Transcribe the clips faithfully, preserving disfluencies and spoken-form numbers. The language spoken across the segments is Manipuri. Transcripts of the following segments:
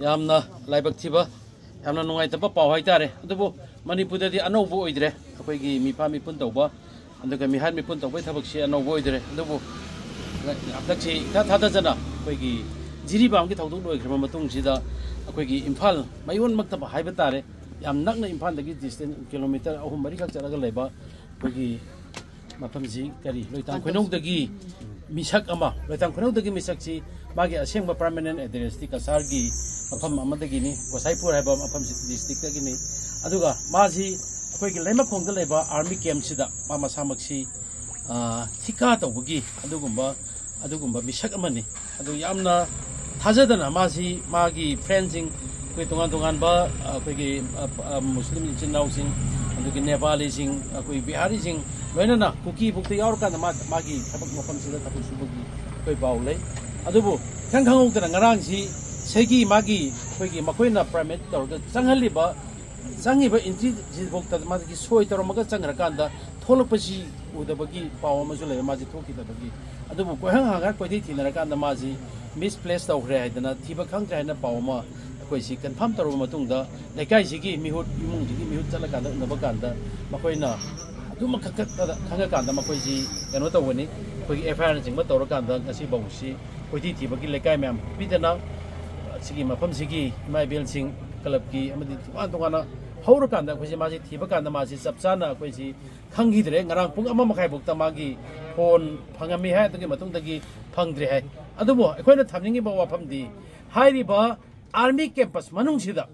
ꯌꯥꯝꯅ ꯂꯥꯏꯕꯛ ꯊꯤꯕ, ꯌꯥꯝꯅ ꯅꯨꯡꯉꯥꯏꯇꯕ ꯄꯥꯎ ꯍꯥꯏꯇꯥꯔꯦ꯫ ꯑꯗꯨꯕꯨ ꯃꯅꯤꯄꯨꯔꯗꯗꯤ ꯑꯅꯧꯕ ꯑꯣꯏꯗ꯭ꯔꯦ꯫ ꯑꯩꯈꯣꯏꯒꯤ ꯃꯤꯐꯥ ꯃꯤꯄꯨꯟ ꯇꯧꯕ, ꯑꯗꯨꯒ ꯃꯤꯍꯥꯠ ꯃꯤꯄꯨꯟ ꯇꯧꯕꯒꯤ ꯊꯕꯛꯁꯤ ꯑꯅꯧꯕ ꯑꯣꯏꯗ꯭ꯔꯦ꯫ ꯑꯗꯨꯕꯨ ꯍꯟꯗꯛꯁꯤ ꯏꯊꯥ ꯊꯥꯗꯖꯅ ꯑꯩꯈꯣꯏꯒꯤ ꯖꯤꯔꯤꯕꯥꯝꯒꯤ ꯊꯧꯗꯣꯛ ꯂꯣꯏꯈ꯭ꯔꯕ ꯃꯇꯨꯡꯁꯤꯗ ꯑꯩꯈꯣꯏꯒꯤ ꯏꯝꯐꯥꯜ ꯃꯌꯣꯟꯃꯛꯇꯕ ꯍꯥꯏꯕ ꯇꯥꯔꯦ, ꯌꯥꯝ ꯅꯛꯅ ꯏꯝꯐꯥꯜꯗꯒꯤ distance kilometre ꯑꯍꯨꯝ ꯃꯔꯤꯈꯛ ꯆꯠꯂꯒ ꯂꯩꯕ ꯑꯩꯈꯣꯏꯒꯤ ꯃꯐꯝꯁꯤ ꯀꯔꯤ, ꯂꯣꯏꯇꯥꯡ ꯈꯣꯏꯅꯧꯗꯒꯤ ꯃꯤꯁꯛ ꯑꯃ, ꯂꯣꯏꯇꯥꯡ ꯈꯣꯏꯅꯧꯗꯒꯤ ꯃꯤꯁꯛꯁꯤ ꯃꯥꯒꯤ ꯑꯁꯦꯡꯕ permanent addressꯇꯤ ꯀꯁꯥꯔꯒꯤ ꯃꯐꯝ ꯑꯃꯗꯒꯤꯅꯤ, ꯒꯣꯁꯥꯏꯄꯨꯔ ꯍꯥꯏꯕ ꯃꯐꯝꯁꯤ districtꯇꯒꯤꯅꯤ꯫ ꯑꯗꯨꯒ ꯃꯥꯁꯤ ꯑꯩꯈꯣꯏꯒꯤ ꯂꯩꯃꯈꯣꯡꯗ ꯂꯩꯕ army campꯁꯤꯗ ꯃꯥ ꯃꯁꯥꯃꯛꯁꯤ, ꯑ, ꯊꯤꯀꯥ ꯇꯧꯕꯒꯤ ꯑꯗꯨꯒꯨꯝꯕ, ꯑꯗꯨꯒꯨꯝꯕ ꯃꯤꯁꯛ ꯑꯃꯅꯤ꯫ ꯑꯗꯨ ꯌꯥꯝꯅ ꯊꯥꯖꯗꯅ ꯃꯥꯁꯤ ꯃꯥꯒꯤ friendꯁꯤꯡ, ꯑꯩꯈꯣꯏ ꯇꯣꯉꯥꯟ ꯇꯣꯉꯥꯟꯕ, ꯑ, ꯑꯩꯈꯣꯏꯒꯤ, ꯑ, ꯑ, ꯃꯨꯁꯂꯤꯝ ꯏꯆꯤꯟ ꯏꯅꯥꯎꯁꯤꯡ, ꯑꯗꯨꯒꯤ ꯅꯦꯄꯥꯂꯤꯁꯤꯡ, ꯑꯩꯈꯣꯏ ꯕꯤꯍꯥꯔꯤꯁꯤꯡ, ꯂꯣꯏꯅꯅ ꯀꯨꯀꯤ ꯐꯥꯎꯗ ꯌꯥꯎꯔꯀꯥꯟꯗ ꯃꯥ, ꯃꯥꯒꯤ ꯊꯕꯛ ꯃꯐꯝꯁꯤꯗ ꯊꯕꯛ ꯁꯨꯕꯒꯤ ꯑꯩꯈꯣꯏ ꯄꯥꯎ ꯂꯩ꯫ ꯑꯗꯨꯕꯨ ꯏꯈꯪ ꯈꯪꯍꯧꯗꯅ ꯉꯔꯥꯡꯁꯤ ꯁꯤꯒꯤ ꯃꯥꯒꯤ ꯑꯩꯈꯣꯏꯒꯤ ꯃꯈꯣꯏꯅ permit ꯇꯧꯔꯒ ꯆꯪꯍꯜꯂꯤꯕ, ꯆꯪꯉꯤꯕ entryꯁꯤꯐꯥꯎꯗ ꯃꯥꯒꯤ ꯁꯣꯏ ꯇꯧꯔꯝꯃꯒ ꯆꯪꯈ꯭ꯔꯀꯥꯟꯗ ꯊꯣꯛꯂꯛꯄꯁꯤ ꯎꯗꯕꯒꯤ ꯄꯥꯎ ꯑꯃꯁꯨ ꯂꯩ, ꯃꯥꯁꯤ ꯊꯣꯛꯈꯤꯗꯕꯒꯤ꯫ ꯑꯗꯨꯕꯨ ꯀꯣꯏꯍꯪ ꯍꯪꯉꯒ ꯀꯣꯏꯊꯤ ꯊꯤꯅꯔꯀꯥꯟꯗ ꯃꯥꯁꯤ misplace ꯇꯧꯈ꯭ꯔꯦ ꯍꯥꯏꯗꯅ, ꯊꯤꯕ ꯈꯪꯗ꯭ꯔꯦ ꯍꯥꯏꯅ ꯄꯥꯎ ꯑꯃ ꯑꯩꯈꯣꯏꯁꯤ confirm ꯇꯧꯔꯕ ꯃꯇꯨꯡꯗ, ꯂꯩꯀꯥꯏꯁꯤꯒꯤ ꯃꯤꯍꯨꯠ, ꯏꯃꯨꯡꯁꯤꯒꯤ ꯃꯤꯍꯨꯠ ꯆꯠꯂꯀꯥꯟꯗ ꯎꯅꯕ ꯀꯥꯟꯗ ꯃꯈꯣꯏꯅ ꯑꯗꯨꯃꯛ ꯈꯛꯇꯗ ꯈꯪꯉꯀꯥꯟꯗ ꯃꯈꯣꯏꯁꯤ ꯀꯩꯅꯣ ꯇꯧꯒꯅꯤ꯫ ꯑꯩꯈꯣꯏꯒꯤ FIRꯅꯆꯤꯡꯕ ꯇꯧꯔꯀꯥꯟꯗ ꯉꯁꯤꯐꯥꯎꯁꯤ ꯀꯣꯏꯊꯤ ꯊꯤꯕꯒꯤ ꯂꯩꯀꯥꯏ ꯃꯌꯥꯝ ꯄꯤꯗꯅ, ꯁꯤꯒꯤ ꯃꯐꯝꯁꯤꯒꯤ ꯏꯃꯥ ꯏꯕꯦꯜꯁꯤꯡ, clubꯀꯤ ꯑꯃꯗꯤ ꯇꯣꯉꯥꯟ ꯇꯣꯉꯥꯟꯅ ꯍꯧꯔꯀꯥꯟꯗ ꯑꯩꯈꯣꯏꯁꯤ ꯃꯥꯁꯤ ꯊꯤꯕ ꯀꯥꯟꯗ ꯃꯥꯁꯤ ꯆꯞ ꯆꯥꯅ ꯑꯩꯈꯣꯏꯁꯤ ꯈꯪꯈꯤꯗ꯭ꯔꯦ꯫ ꯉꯔꯥꯡ ꯄꯨꯡ ꯑꯃ ꯃꯈꯥꯏꯐꯥꯎꯗ ꯃꯥꯒꯤ phone ꯐꯪꯉꯝꯃꯤ ꯍꯥꯏ, ꯑꯗꯨꯒꯤ ꯃꯇꯨꯡꯗꯒꯤ ꯐꯪꯗ꯭ꯔꯦ ꯍꯥꯏ꯫ ꯑꯗꯨꯕꯨ ꯑꯩꯈꯣꯏꯅ ꯊꯝꯅꯤꯡꯉꯤꯕ ꯋꯥꯐꯝꯗꯤ, ꯍꯥꯏꯔꯤꯕ army campus ꯃꯅꯨꯡꯁꯤꯗ,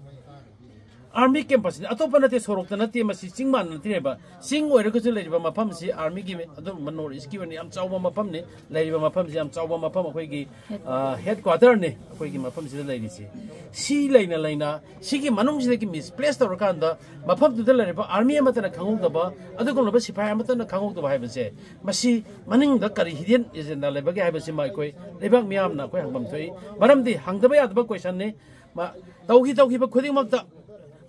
army campusꯅꯤ, ꯑꯇꯣꯞꯄ ꯅꯠꯇꯦ, ꯁꯣꯔꯣꯛꯇ ꯅꯠꯇꯦ, ꯃꯁꯤ ꯆꯤꯡ ꯃꯥꯟ ꯅꯠꯇ꯭ꯔꯦꯕ꯫ ꯆꯤꯡ ꯑꯣꯏꯔꯒꯁꯨ ꯂꯩꯔꯤꯕ ꯃꯐꯝꯁꯤ armyꯒꯤ, ꯑꯗꯨꯝ North Eastꯀꯤ ꯑꯣꯏꯅ ꯌꯥꯝ ꯆꯥꯎꯕ ꯃꯐꯝꯅꯤ꯫ ꯂꯩꯔꯤꯕ ꯃꯐꯝꯁꯤ ꯌꯥꯝ ꯆꯥꯎꯕ ꯃꯐꯝ, ꯑꯩꯈꯣꯏꯒꯤ, ꯑ, headquarterꯅꯤ ꯑꯩꯈꯣꯏꯒꯤ ꯃꯐꯝꯁꯤꯗ ꯂꯩꯔꯤꯁꯤ꯫ ꯁꯤ ꯂꯩꯅ ꯂꯩꯅ ꯁꯤꯒꯤ ꯃꯅꯨꯡꯁꯤꯗꯒꯤ misplace ꯇꯧꯔꯀꯥꯟꯗ ꯃꯐꯝꯗꯨꯗ ꯂꯩꯔꯤꯕ army ꯑꯃꯠꯇꯅ ꯈꯪꯍꯧꯗꯕ, ꯑꯗꯨꯒꯨꯝꯂꯕ ꯁꯤꯐꯥꯏ ꯑꯃꯠꯇꯅ ꯈꯪꯍꯧꯗꯕ ꯍꯥꯏꯕꯁꯦ, ꯃꯁꯤ ꯃꯅꯤꯡꯗ ꯀꯔꯤ hidden agenda ꯂꯩꯕꯒꯦ ꯍꯥꯏꯕꯁꯤꯃ ꯑꯩꯈꯣꯏ ꯂꯩꯕꯥꯛ ꯃꯤꯌꯥꯝꯅ ꯑꯩꯈꯣꯏ ꯍꯪꯐꯝ ꯊꯣꯛꯏ꯫ ꯃꯔꯝꯗꯤ ꯍꯪꯗꯕ ꯌꯥꯗꯕ questionꯅꯤ꯫ ꯃ-, ꯇꯧꯈꯤ ꯇꯧꯈꯤꯕ ꯈꯨꯗꯤꯡꯃꯛꯇ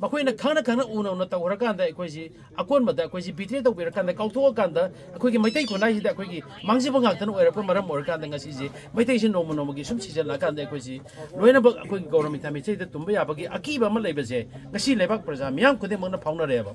ꯃꯈꯣꯏꯅ ꯈꯪꯅ ꯈꯪꯅ ꯎꯅ ꯎꯅ ꯇꯧꯈ꯭ꯔꯀꯥꯟꯗ ꯑꯩꯈꯣꯏꯁꯤ ꯑꯀꯣꯟꯕꯗ ꯑꯩꯈꯣꯏꯁꯤ ꯕꯤꯇ꯭ꯔꯦ ꯇꯧꯕꯤꯔꯀꯥꯟꯗ, ꯀꯥꯎꯊꯣꯛꯑꯀꯥꯟꯗ ꯑꯩꯈꯣꯏꯒꯤ ꯃꯩꯇꯩ ꯈꯨꯟꯅꯥꯏꯁꯤꯗ ꯑꯩꯈꯣꯏꯒꯤ ꯃꯥꯡꯖꯕ ꯉꯥꯛꯇꯅ ꯑꯣꯏꯔꯛꯄ ꯃꯔꯝ ꯑꯣꯏꯔꯀꯥꯟꯗ ꯉꯁꯤꯁꯤ ꯃꯩꯇꯩꯁꯤ ꯅꯣꯡꯃ ꯅꯣꯡꯃꯒꯤ ꯁꯨꯝ ꯁꯤꯖꯤꯜꯂꯛꯑꯀꯥꯟꯗ ꯑꯩꯈꯣꯏꯁꯤ ꯂꯣꯏꯅꯃꯛ ꯑꯩꯈꯣꯏꯒꯤ ꯒꯧꯔ ꯃꯤꯊꯥ ꯃꯤꯆꯩꯗ ꯇꯨꯝꯕ ꯌꯥꯕꯒꯤ ꯑꯀꯤꯕ ꯑꯃ ꯂꯩꯕꯁꯦ ꯉꯁꯤ ꯂꯩꯕꯥꯛ ꯄ꯭ꯔꯖꯥ ꯃꯤꯌꯥꯝ ꯈꯨꯗꯤꯡꯃꯛꯅ ꯐꯥꯎꯅꯔꯦꯕ꯫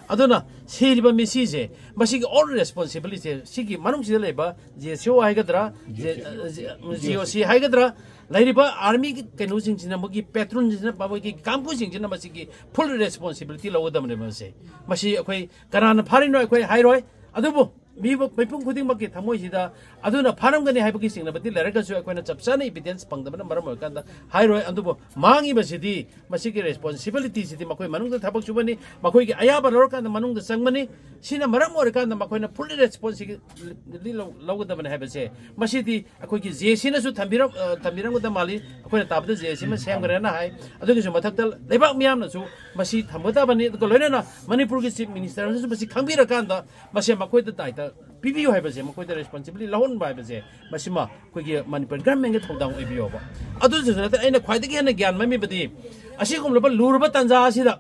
ꯑꯗꯨꯅ ꯁꯤꯔꯤꯕ ꯃꯤꯁꯤꯁꯦ, ꯃꯁꯤꯒꯤ ꯑꯣꯜ ꯔꯦꯁꯄꯣꯟꯁꯤꯕꯤꯂꯤꯇꯤ, ꯁꯤꯒꯤ ꯃꯅꯨꯡꯁꯤꯗ ꯂꯩꯕ ꯖꯦ ꯁꯤ ꯑꯣ ꯍꯥꯏꯒꯗ꯭ꯔꯥ, ꯖꯦ ꯑꯣ ꯁꯤ ꯍꯥꯏꯒꯗ꯭ꯔꯥ, ꯂꯩꯔꯤꯕ ꯑꯥꯔꯃꯤꯒꯤ ꯀꯩꯅꯣꯁꯤꯡꯁꯤꯅ, ꯃꯣꯏꯒꯤ ꯄꯦꯇ꯭ꯔꯣꯟꯁꯤꯡꯁꯤꯅ, ꯃꯣꯏꯒꯤ ꯀꯥꯡꯕꯨꯁꯤꯡꯁꯤꯅ ꯃꯁꯤꯒꯤ ꯐꯨꯜ ꯔꯦꯁꯄꯣꯟꯁꯤꯕꯤꯂꯤꯇꯤ ꯂꯧꯒꯗꯕꯅꯦꯕ꯫ ꯃꯁꯦ, ꯃꯁꯤ ꯑꯩꯈꯣꯏ ꯀꯅꯥꯅ ꯐꯥꯔꯤꯅꯣ ꯑꯩꯈꯣꯏ ꯍꯥꯏꯔꯣꯏ, ꯑꯗꯨꯕꯨ ꯃꯤ, ꯃꯤꯄꯨꯝ ꯈꯨꯗꯤꯡꯃꯛꯀꯤ ꯊꯃꯣꯏꯁꯤꯗ ꯑꯗꯨꯅ ꯐꯥꯔꯝꯒꯅꯤ ꯍꯥꯏꯕꯒꯤ ꯆꯤꯡꯅꯕꯗꯤ ꯂꯩꯔꯒꯁꯨ, ꯑꯩꯈꯣꯏꯅ ꯆꯞ ꯆꯥꯅ ꯏꯕꯤꯗꯦꯟꯁ ꯐꯪꯗꯕꯅ ꯃꯔꯝ ꯑꯣꯏꯔꯀꯥꯟꯗ ꯍꯥꯏꯔꯣꯏ꯫ ꯑꯗꯨꯕꯨ ꯃꯥꯡꯉꯤꯕꯁꯤꯗꯤ, ꯃꯁꯤꯒꯤ ꯔꯦꯁꯄꯣꯟꯁꯤꯕꯤꯂꯤꯇꯤꯁꯤꯗꯤ ꯃꯈꯣꯏ ꯃꯅꯨꯡꯗ ꯊꯕꯛ ꯁꯨꯕꯅꯤ, ꯃꯈꯣꯏꯒꯤ ꯑꯌꯥꯕ ꯂꯧꯔꯀꯥꯟꯗ ꯃꯅꯨꯡꯗ ꯆꯪꯕꯅꯤ꯫ ꯁꯤꯅ ꯃꯔꯝ ꯑꯣꯏꯔꯀꯥꯟꯗ ꯃꯈꯣꯏꯅ ꯐꯨꯜ ꯔꯦꯁꯄꯣꯟꯁꯤꯕꯤꯂꯤꯇꯤ ꯂꯧꯒꯗꯕꯅꯤ ꯍꯥꯏꯕꯁꯦ, ꯃꯁꯤꯗꯤ ꯑꯩꯈꯣꯏꯒꯤ ꯖꯦ ꯁꯤꯅꯁꯨ ꯊꯝꯕꯤꯔꯝ-, ꯑ, ꯊꯝꯕꯤꯔꯝꯒꯗꯕ ꯃꯥꯜꯂꯤ꯫ ꯑꯩꯈꯣꯏꯅ ꯇꯥꯕꯗ ꯖꯦ ꯁꯤ ꯑꯃ ꯁꯦꯝꯈ꯭ꯔꯦꯅ ꯍꯥꯏ꯫ ꯑꯗꯨꯒꯤꯁꯨ ꯃꯊꯛꯇ ꯂꯩꯕꯥꯛ ꯃꯤꯌꯥꯝꯅꯁꯨ ꯃꯁꯤ ꯊꯝꯒꯗꯕꯅꯤ꯫ ꯑꯗꯨꯒ ꯂꯣꯏꯅꯅ ꯃꯅꯤꯄꯨꯔꯒꯤ ꯆꯤꯐ ꯃꯤꯅꯤꯁꯇꯔꯅꯁꯨ ꯃꯁꯤ ꯈꯪꯕꯤꯔꯀꯥꯟꯗ ꯃꯁꯦ ꯃꯈꯣꯏꯗ ꯗꯥꯏꯇ ꯄꯤꯕꯤꯌꯨ ꯍꯥꯏꯕꯁꯦ, ꯃꯈꯣꯏꯗ ꯔꯦꯁꯄꯣꯟꯁꯤꯕꯤꯂꯤꯇꯤ ꯂꯧꯍꯟꯕ ꯍꯥꯏꯕꯁꯦ, ꯃꯁꯤꯃ ꯑꯩꯈꯣꯏꯒꯤ ꯃꯅꯤꯄꯨꯔ ꯒꯔꯃꯦꯟꯒꯤ ꯊꯧꯗꯥꯡ ꯑꯣꯏꯕꯤꯌꯣꯕ꯫ ꯑꯗꯨꯁꯨ ꯅꯠꯇꯅ ꯑꯩꯅ ꯈ꯭ꯋꯥꯏꯗꯒꯤ ꯍꯦꯟꯅ ꯒ꯭ꯌꯥꯟ ꯃꯝꯃꯤꯕꯗꯤ, ꯑꯁꯤꯒꯨꯝꯂꯕ ꯂꯨꯔꯕ ꯇꯥꯟꯖꯥ ꯑꯁꯤꯗ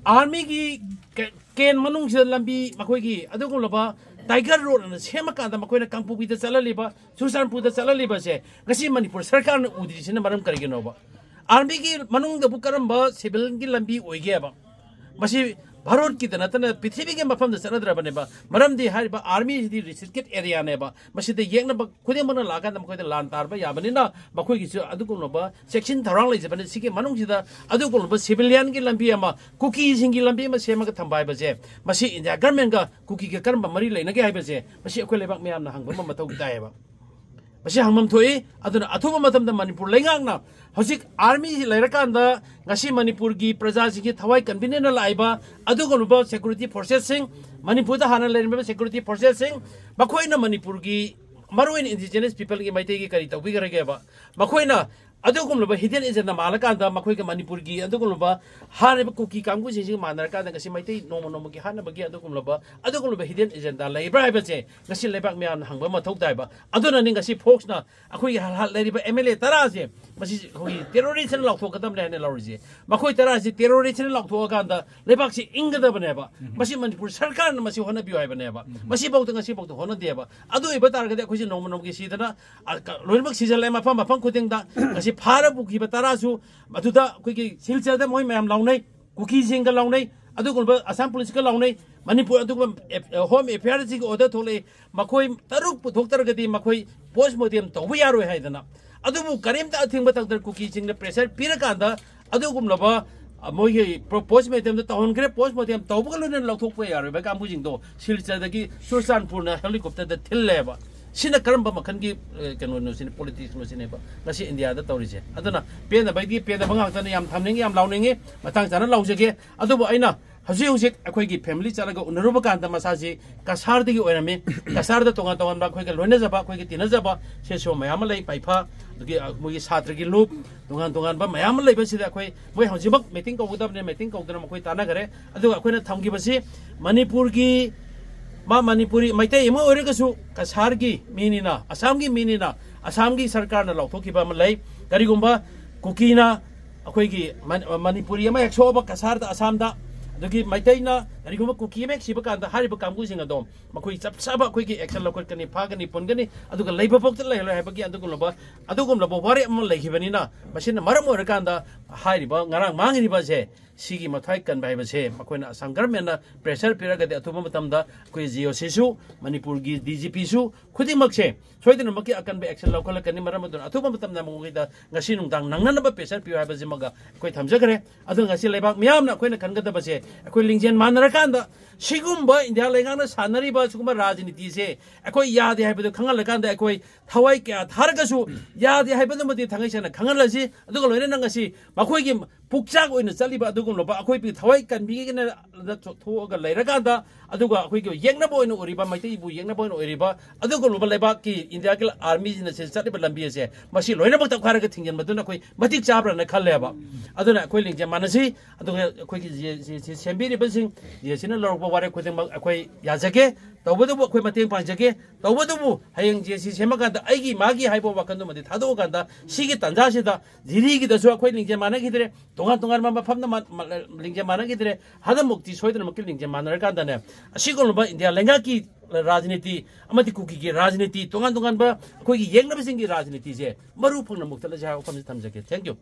ꯑꯥꯔꯃꯤꯒꯤ ꯀꯦ-, ꯀꯦꯟ ꯃꯅꯨꯡꯁꯤꯗ ꯂꯝꯕꯤ, ꯃꯈꯣꯏꯒꯤ ꯑꯗꯨꯒꯨꯝꯂꯕ ꯇꯥꯏꯒꯔ ꯔꯣꯗ ꯑꯅ ꯁꯦꯝꯃꯀꯥꯟꯗ ꯃꯈꯣꯏꯅ ꯀꯥꯡꯄꯣꯛꯄꯤꯗ ꯆꯠꯍꯜꯂꯤꯕ, ꯆꯨꯔꯆꯥꯟꯄꯨꯔꯗ ꯆꯠꯍꯜꯂꯤꯕꯁꯦ ꯉꯁꯤ ꯃꯅꯤꯄꯨꯔ ꯁꯔꯀꯥꯔꯅ ꯎꯗ꯭ꯔꯤꯁꯤꯅ ꯃꯔꯝ ꯀꯔꯤꯒꯤꯅꯣꯕ? ꯑꯥꯔꯃꯤꯒꯤ ꯃꯅꯨꯡꯗꯕꯨ ꯀꯔꯝꯕ ꯁꯤꯚꯤꯜꯒꯤ ꯂꯝꯕꯤ ꯑꯣꯏꯒꯦꯕ? ꯃꯁꯤ ꯚꯥꯔꯠꯀꯤꯗ ꯅꯠꯇꯅ ꯄ꯭ꯔꯤꯊꯤꯕꯤꯒꯤ ꯃꯐꯝꯗ ꯆꯠꯅꯗ꯭ꯔꯕꯅꯦꯕ꯫ ꯃꯔꯝꯗꯤ ꯍꯥꯏꯔꯤꯕ ꯑꯥꯔꯃꯤꯁꯤꯗꯤ ꯔꯤꯁꯇ꯭ꯔꯤꯛꯇꯦꯠ ꯑꯦꯔꯤꯌꯥꯅꯦꯕ꯫ ꯃꯁꯤꯗ ꯌꯦꯛꯅꯕ ꯈꯨꯗꯤꯡꯃꯛꯅ ꯂꯥꯛꯑꯀꯥꯟꯗ ꯃꯈꯣꯏꯗ ꯂꯥꯟ ꯇꯥꯔꯕ ꯌꯥꯕꯅꯤꯅ ꯃꯈꯣꯏꯒꯤꯁꯨ ꯑꯗꯨꯒꯨꯝꯂꯕ ꯆꯦꯛꯁꯤꯟ ꯊꯧꯔꯥꯡ ꯂꯩꯖꯕꯅꯤ꯫ ꯁꯤꯒꯤ ꯃꯅꯨꯡꯁꯤꯗ ꯑꯗꯨꯒꯨꯝꯂꯕ ꯁꯤꯚꯤꯂꯤꯌꯟꯒꯤ ꯂꯝꯕꯤ ꯑꯃ, ꯀꯨꯀꯤꯁꯤꯡꯒꯤ ꯂꯝꯕꯤ ꯑꯃ ꯁꯦꯝꯃꯒ ꯊꯝꯕ ꯍꯥꯏꯕꯁꯦ, ꯃꯁꯤ ꯏꯟꯗꯤꯌꯥ ꯒꯔꯃꯦꯟꯒ ꯀꯨꯀꯤꯒ ꯀꯔꯝꯕ ꯃꯔꯤ ꯂꯩꯅꯒꯦ ꯍꯥꯏꯕꯁꯦ, ꯃꯁꯤ ꯑꯩꯈꯣꯏ ꯂꯩꯕꯥꯛ ꯃꯤꯌꯥꯝꯅ ꯍꯪꯕ ꯑꯃ ꯃꯊꯧ ꯇꯥꯏꯌꯦꯕ꯫ ꯃꯁꯤ ꯍꯪꯐꯝ ꯊꯣꯛꯏ꯫ ꯑꯗꯨꯅ ꯑꯊꯨꯕ ꯃꯇꯝꯗ ꯃꯅꯤꯄꯨꯔ ꯂꯩꯉꯥꯛꯅ, ꯍꯧꯖꯤꯛ ꯑꯥꯔꯃꯤ ꯂꯩꯔꯀꯥꯟꯗ ꯉꯁꯤ ꯃꯅꯤꯄꯨꯔꯒꯤ ꯄ꯭ꯔꯖꯥꯁꯤꯡꯒꯤ ꯊꯋꯥꯏ ꯀꯟꯕꯤꯅꯦꯅ ꯂꯥꯛꯏꯕ ꯑꯗꯨꯒꯨꯝꯂꯕ ꯁꯦꯀ꯭ꯌꯨꯔꯤꯇꯤ ꯐꯣꯔꯁꯦꯁꯁꯤꯡ, ꯃꯅꯤꯄꯨꯔꯗ ꯍꯥꯟꯅ ꯂꯩꯔꯝꯃꯤꯕ ꯁꯦꯀ꯭ꯌꯨꯔꯤꯇꯤ ꯐꯣꯔꯁꯦꯁꯁꯤꯡ, ꯃꯈꯣꯏꯅ ꯃꯅꯤꯄꯨꯔꯒꯤ, ꯃꯔꯨꯑꯣꯏꯅ ꯏꯟꯗꯤꯖꯤꯅꯁ ꯄꯤꯄꯜꯒꯤ ꯃꯩꯇꯩꯒꯤ ꯀꯔꯤ ꯇꯧꯕꯤꯈ꯭ꯔꯒꯦꯕ? ꯃꯈꯣꯏꯅ ꯑꯗꯨꯒꯨꯝꯂꯕ hidden agenda ꯃꯥꯜꯂꯀꯥꯟꯗ ꯃꯈꯣꯏꯒ ꯃꯅꯤꯄꯨꯔꯒꯤ ꯑꯗꯨꯒꯨꯝꯂꯕ ꯍꯥꯠꯂꯤꯕ ꯀꯨꯀꯤ ꯀꯥꯡꯕꯨꯁꯤꯡꯁꯤꯒ ꯃꯥꯟꯅꯔꯀꯥꯟꯗ ꯉꯁꯤ ꯃꯩꯇꯩ ꯅꯣꯡꯃ ꯅꯣꯡꯃꯒꯤ ꯍꯥꯠꯅꯕꯒꯤ ꯑꯗꯨꯒꯨꯝꯂꯕ ꯑꯗꯨꯒꯨꯝꯂꯕ hidden agenda ꯂꯩꯕ꯭ꯔꯥ ꯍꯥꯏꯕꯁꯦ ꯉꯁꯤ ꯂꯩꯕꯥꯛ ꯃꯌꯥꯝꯅ ꯍꯪꯕ ꯃꯊꯧ ꯇꯥꯏꯕ꯫ ꯑꯗꯨꯅꯅꯤ ꯉꯁꯤ ꯐꯣꯛꯁꯅ ꯑꯩꯈꯣꯏꯒꯤ ꯍꯜ-, ꯍꯜ-, ꯂꯩꯔꯤꯕ M L A ꯇꯔꯥꯁꯦ ꯃꯁꯤ ꯑꯩꯈꯣꯏꯒꯤ terroristꯅ ꯂꯥꯎꯊꯣꯛꯀꯗꯕꯅꯦ ꯍꯥꯏꯅ ꯂꯧꯔꯤꯁꯦ꯫ ꯃꯈꯣꯏ ꯇꯔꯥꯁꯤ terroristꯅ ꯂꯥꯎꯊꯣꯛꯑꯀꯥꯟꯗ ꯂꯩꯕꯥꯛꯁꯤ ꯏꯪꯒꯗꯕꯅꯦꯕ꯫ ꯃꯁꯤ ꯃꯅꯤꯄꯨꯔ ꯁꯔꯀꯥꯔꯅ ꯃꯁꯤ ꯍꯣꯠꯅꯕꯤꯌꯨ ꯍꯥꯏꯕꯅꯦꯕ꯫ ꯃꯁꯤꯐꯥꯎꯗ ꯉꯁꯤꯐꯥꯎꯗ ꯍꯣꯠꯅꯗꯦꯕ꯫ ꯑꯗꯨ ꯑꯣꯏꯕ ꯇꯥꯔꯒꯗꯤ ꯑꯩꯈꯣꯏꯁꯦ ꯅꯣꯡꯃ ꯅꯣꯡꯃꯒꯤ ꯁꯤꯗꯅ ꯑ, ꯀ-, ꯂꯣꯏꯅꯃꯛ ꯁꯤꯖꯜꯂꯦ ꯃꯐꯝ ꯃꯐꯝ ꯈꯨꯗꯤꯡꯗ꯫ ꯉꯁꯤ ꯐꯥꯔ ꯄꯨꯈꯤꯕ ꯇꯔꯥꯁꯨ ꯃꯗꯨꯗ ꯑꯩꯈꯣꯏꯒꯤ ꯁꯤꯜꯆꯔꯗ ꯃꯣꯏ ꯃꯌꯥꯝ ꯂꯥꯎꯅꯩ, ꯀꯨꯀꯤꯁꯤꯡꯒ ꯂꯥꯎꯅꯩ, ꯑꯗꯨꯒꯨꯝꯕ ꯑꯁꯥꯝ ꯄꯨꯂꯤꯁꯀ ꯂꯥꯎꯅꯩ꯫ ꯃꯅꯤꯄꯨꯔ ꯑꯗꯨꯒꯨꯝꯕ ꯑꯦꯞ-, ꯑ, Home Affairꯁꯤꯒꯤ order ꯊꯣꯛꯂꯛꯏ꯫ ꯃꯈꯣꯏ ꯇꯔꯨꯛ ꯄꯨꯊꯣꯛꯇ꯭ꯔꯒꯗꯤ ꯃꯈꯣꯏ post mortem ꯇꯧꯕ ꯌꯥꯔꯣꯏ ꯍꯥꯏꯗꯅ꯫ ꯑꯗꯨꯕꯨ ꯀꯔꯤꯝꯇ ꯑꯊꯤꯡꯕ ꯊꯝꯗꯅ ꯀꯨꯀꯤꯁꯤꯡꯅ pressure ꯄꯤꯔꯀꯥꯟꯗ ꯑꯗꯨꯒꯨꯝꯂꯕ, ꯑ, ꯃꯣꯏꯒꯤ ꯄ꯭ꯔꯣ-, post mortemꯗ ꯇꯧꯍꯟꯈ꯭ꯔꯦ꯫ Post mortem ꯇꯧꯕꯒ ꯂꯣꯏꯅꯅ ꯂꯧꯊꯣꯛꯄ ꯌꯥꯔꯣꯏꯕ ꯀꯥꯡꯕꯨꯁꯤꯡꯗꯣ ꯁꯤꯜꯆꯔꯗꯒꯤ ꯆꯨꯔꯆꯥꯟꯄꯨꯔꯅ helicopterꯗ ꯊꯤꯜꯂꯦꯕ꯫ ꯁꯤꯅ ꯀꯔꯝꯕ ꯃꯈꯜꯒꯤ, ꯑ, ꯀꯩꯅꯣꯅꯣ ꯁꯤꯅꯦ, politicsꯅꯣ ꯁꯤꯅꯦꯕ ꯉꯁꯤ ꯏꯟꯗꯤꯌꯥꯗ ꯇꯧꯔꯤꯁꯦ꯫ ꯑꯗꯨꯅ ꯄꯦꯟꯗꯕꯩꯗꯤ ꯄꯦꯟꯗꯕ ꯉꯥꯛꯇꯅꯤ꯫ ꯌꯥꯝ ꯊꯝꯅꯤꯡꯉꯤ, ꯌꯥꯝ ꯂꯥꯎꯅꯤꯡꯉꯤ, ꯃꯇꯥꯡ ꯆꯥꯅ ꯂꯥꯎꯖꯒꯦ꯫ ꯑꯗꯨꯕꯨ ꯑꯩꯅ ꯍꯧꯖꯤꯛ ꯍꯧꯖꯤꯛ ꯑꯩꯈꯣꯏꯒꯤ family ꯆꯠꯂꯒ ꯎꯅꯔꯨꯕ ꯀꯥꯟꯗ ꯃꯁꯥꯁꯤ ꯀꯁꯥꯔꯗꯒꯤ ꯑꯣꯏꯔꯝꯃꯤ꯫ ꯀꯁꯥꯔꯗ ꯇꯣꯉꯥꯟ ꯇꯣꯉꯥꯟꯕ ꯑꯩꯈꯣꯏꯒ ꯂꯣꯏꯅꯖꯕ, ꯑꯩꯈꯣꯏꯒꯤ ꯇꯤꯟꯅꯖꯕ ꯁꯦꯁꯣ ꯃꯌꯥꯝ ꯑꯃ ꯂꯩ, ꯄꯥꯏꯐ, ꯑꯗꯒꯤ, ꯑ, ꯃꯣꯏꯒꯤ ꯁꯥꯇ꯭ꯔꯒꯤ ꯂꯨꯞ, ꯇꯣꯉꯥꯟ ꯇꯣꯉꯥꯟꯕ ꯃꯌꯥꯝ ꯑꯃ ꯂꯩꯕꯁꯤꯗ ꯑꯩꯈꯣꯏ ꯃꯣꯏ ꯍꯧꯖꯤꯛꯃꯛ meeting ꯀꯧꯒꯗꯕꯅꯤ, meeting ꯀꯧꯗꯅ ꯃꯈꯣꯏ ꯇꯥꯟꯅꯈꯔꯦ꯫ ꯑꯗꯨꯒ ꯑꯩꯈꯣꯏꯅ ꯊꯝꯈꯤꯕꯁꯤ ꯃꯅꯤꯄꯨꯔꯒꯤ, ꯃꯥ ꯃꯅꯤꯄꯨꯔꯤ ꯃꯩꯇꯩ ꯑꯃ ꯑꯣꯏꯔꯒꯁꯨ ꯀꯁꯥꯔꯒꯤ ꯃꯤꯅꯤꯅ, ꯑꯁꯥꯝꯒꯤ ꯃꯤꯅꯤꯅ, ꯑꯁꯥꯝꯒꯤ ꯁꯔꯀꯥꯔꯅ ꯂꯥꯎꯊꯣꯛꯈꯤꯕ ꯑꯃ ꯂꯩ꯫ ꯀꯔꯤꯒꯨꯝꯕ ꯀꯨꯀꯤꯅ ꯑꯩꯈꯣꯏꯒꯤ ꯃꯅꯤ-, ꯃꯅꯤꯄꯨꯔꯤ ꯑꯃ ꯍꯦꯛ ꯁꯣꯛꯑꯕ ꯀꯁꯥꯔꯗ, ꯑꯁꯥꯝꯗ, ꯑꯗꯒꯤ ꯃꯩꯇꯩꯅ ꯀꯔꯤꯒꯨꯝꯕ ꯀꯨꯀꯤ ꯑꯃ ꯍꯦꯛ ꯁꯤꯕ ꯀꯥꯟꯗ ꯍꯥꯏꯔꯤꯕ ꯀꯥꯡꯕꯨꯁꯤꯡ ꯑꯗꯣ ꯃꯈꯣꯏ ꯆꯞ ꯆꯥꯕ ꯑꯩꯈꯣꯏꯒꯤ action ꯂꯧꯈꯠꯀꯅꯤ, ꯐꯥꯒꯅꯤ, ꯄꯨꯟꯒꯅꯤ, ꯑꯗꯨꯒ ꯂꯩꯕ ꯐꯥꯎꯗ ꯂꯩꯍꯜꯂꯣꯏ ꯍꯥꯏꯕꯒꯤ ꯑꯗꯨꯒꯨꯝꯂꯕ, ꯑꯗꯨꯒꯨꯝꯂꯕ ꯋꯥꯔꯦꯞ ꯑꯃ ꯂꯩꯈꯤꯕꯅꯤꯅ ꯃꯁꯤꯅ ꯃꯔꯝ ꯑꯣꯏꯔꯀꯥꯟꯗ ꯍꯥꯏꯔꯤꯕ ꯉꯔꯥꯡ ꯃꯥꯡꯉꯤꯕꯁꯦ ꯁꯤꯒꯤ ꯃꯊ꯭ꯋꯥꯏ ꯀꯟꯕ ꯍꯥꯏꯕꯁꯦ ꯃꯈꯣꯏꯅ ꯑꯁꯥꯝ governmentꯅ pressure ꯄꯤꯔꯒꯗꯤ ꯑꯊꯨꯕ ꯃꯇꯝꯗ ꯑꯩꯈꯣꯏ GOCꯁꯨ, ꯃꯅꯤꯄꯨꯔꯒꯤ DGPꯁꯨ ꯈꯨꯗꯤꯡꯃꯛꯁꯦ ꯁꯣꯏꯗꯅꯃꯛꯀꯤ ꯑꯀꯟꯕ action ꯂꯧꯈꯠꯂꯛꯀꯅꯤ꯫ ꯃꯔꯝ ꯑꯗꯨꯅ ꯑꯊꯨꯕ ꯃꯇꯝꯗ ꯃꯈꯣꯏꯗ ꯉꯁꯤ ꯅꯨꯡꯗꯥꯡ ꯅꯪꯅꯅꯕ pressure ꯄꯤꯌꯨ ꯍꯥꯏꯕꯁꯤꯃꯒ ꯑꯩꯈꯣꯏ ꯊꯝꯖꯈ꯭ꯔꯦ꯫ ꯑꯗꯨꯒ ꯉꯁꯤ ꯂꯩꯕꯥꯛ ꯃꯤꯌꯥꯝꯅ ꯑꯩꯈꯣꯏꯅ ꯈꯟꯒꯗꯕꯁꯦ ꯑꯩꯈꯣꯏ ꯂꯤꯡꯖꯦꯜ ꯃꯥꯟꯅꯔꯀꯥꯟꯗ ꯁꯤꯒꯨꯝꯕ ꯏꯟꯗꯤꯌꯥ ꯂꯩꯉꯥꯛꯅ ꯁꯥꯟꯅꯔꯤꯕ ꯁꯤꯒꯨꯝꯕ ꯔꯥꯖꯅꯤꯇꯤꯁꯦ ꯑꯩꯈꯣꯏ ꯌꯥꯗꯦ ꯍꯥꯏꯕꯗꯨ ꯈꯪꯍꯜꯂꯀꯥꯟꯗ ꯑꯩꯈꯣꯏ ꯊꯋꯥꯏ ꯀꯌꯥ ꯊꯥꯔꯒꯁꯨ ꯌꯥꯗꯦ ꯍꯥꯏꯕꯗꯨꯃꯗꯤ ꯊꯥꯡꯒꯩ ꯁꯦꯡꯅ ꯈꯪꯍꯜꯂꯁꯤ꯫ ꯑꯗꯨꯒ ꯂꯣꯏꯅꯅ ꯉꯁꯤ ꯃꯈꯣꯏꯒꯤ ꯄꯨꯛꯆꯥꯛ ꯑꯣꯏꯅ ꯆꯠꯂꯤꯕ ꯑꯗꯨꯒꯨꯝꯂꯕ ꯑꯩꯈꯣꯏ ꯊꯋꯥꯏ ꯀꯟꯕꯤꯒꯦꯅ ꯊꯣꯛꯑꯒ ꯂꯩꯔꯀꯥꯟꯗ, ꯑꯗꯨꯒ ꯑꯩꯈꯣꯏꯒꯤ ꯌꯦꯛꯅꯕ ꯑꯣꯏꯅ ꯑꯣꯏꯔꯤꯕ, ꯃꯩꯇꯩꯕꯨ ꯌꯦꯛꯅꯕ ꯑꯣꯏꯅ ꯑꯣꯏꯔꯤꯕ ꯑꯗꯨꯒꯨꯝꯂꯕ ꯂꯩꯕꯥꯛꯀꯤ ꯏꯟꯗꯤꯌꯥꯒꯤ ꯑꯥꯔꯃꯤꯁꯤꯡꯅ ꯁꯤ ꯆꯠꯂꯤꯕ ꯂꯝꯕꯤ ꯑꯁꯦ, ꯃꯁꯤ ꯂꯣꯏꯅꯃꯛ ꯇꯧꯈꯥꯏꯔꯒ ꯊꯤꯡꯖꯤꯟꯕꯗꯨꯅ ꯑꯩꯈꯣꯏ ꯃꯇꯤꯛ ꯆꯥꯕ꯭ꯔꯥꯅ ꯈꯜꯂꯦꯕ꯫ ꯑꯗꯨꯅ ꯑꯩꯈꯣꯏ ꯂꯤꯡꯖꯦꯜ ꯃꯥꯟꯅꯁꯤ, ꯑꯗꯨꯒ ꯑꯩꯈꯣꯏꯒꯤ ꯖꯦ-, ꯖꯦ-, ꯖꯦ-, ꯁꯦꯝꯕꯤꯔꯤꯕꯁꯤꯡ, ꯖꯦ ꯁꯤꯅ ꯂꯧꯔꯛꯄ ꯋꯥꯔꯦꯞ ꯈꯨꯗꯤꯡꯃꯛ ꯑꯩꯈꯣꯏ ꯌꯥꯖꯒꯦ꯫ ꯇꯧꯕꯇꯕꯨ ꯑꯩꯈꯣꯏ ꯃꯇꯦꯡ ꯄꯥꯡꯖꯒꯦ꯫ ꯇꯧꯕꯇꯕꯨ ꯍꯌꯦꯡ ꯖꯦ ꯁꯤ ꯁꯦꯝꯃꯀꯥꯟꯗ ꯑꯩꯒꯤ ꯃꯥꯒꯤ ꯍꯥꯏꯕ ꯋꯥꯈꯜꯗꯨꯃꯗꯤ ꯊꯥꯗꯣꯛꯑꯀꯥꯟꯗ, ꯁꯤꯒꯤ ꯇꯥꯟꯖꯥꯁꯤꯗ ꯖꯤꯔꯤꯒꯤꯗꯁꯨ ꯑꯩꯈꯣꯏ ꯂꯤꯡꯖꯦꯜ ꯃꯥꯟꯅꯈꯤꯗ꯭ꯔꯦ, ꯇꯣꯉꯥꯟ ꯇꯣꯉꯥꯟꯕ ꯃꯐꯝꯗ ꯃꯥ-, ꯃꯥ-, ꯂꯤꯡꯖꯦꯜ ꯃꯥꯟꯅꯈꯤꯗ꯭ꯔꯦ꯫ ꯍꯟꯗꯛꯃꯨꯛꯇꯤ ꯁꯣꯏꯗꯅꯃꯛꯀꯤ ꯂꯤꯡꯖꯦꯜ ꯃꯥꯟꯅꯔꯀꯥꯟꯗꯅꯦ, ꯑꯁꯤꯒꯨꯝꯂꯕ ꯏꯟꯗꯤꯌꯥ ꯂꯩꯉꯥꯛꯀꯤ ꯔꯥꯖꯅꯤꯇꯤ ꯑꯃꯗꯤ ꯀꯨꯀꯤꯒꯤ ꯔꯥꯖꯅꯤꯇꯤ, ꯇꯣꯉꯥꯟ ꯇꯣꯉꯥꯟꯕ ꯑꯩꯈꯣꯏꯒꯤ ꯌꯦꯛꯅꯕꯁꯤꯡꯒꯤ ꯔꯥꯖꯅꯤꯇꯤꯁꯦ ꯃꯔꯨ ꯐꯪꯅ ꯃꯨꯛꯊꯠꯂꯁꯦ ꯍꯥꯏꯕ ꯋꯥꯐꯝꯁꯤ ꯊꯝꯖꯒꯦ꯫ Thank you꯫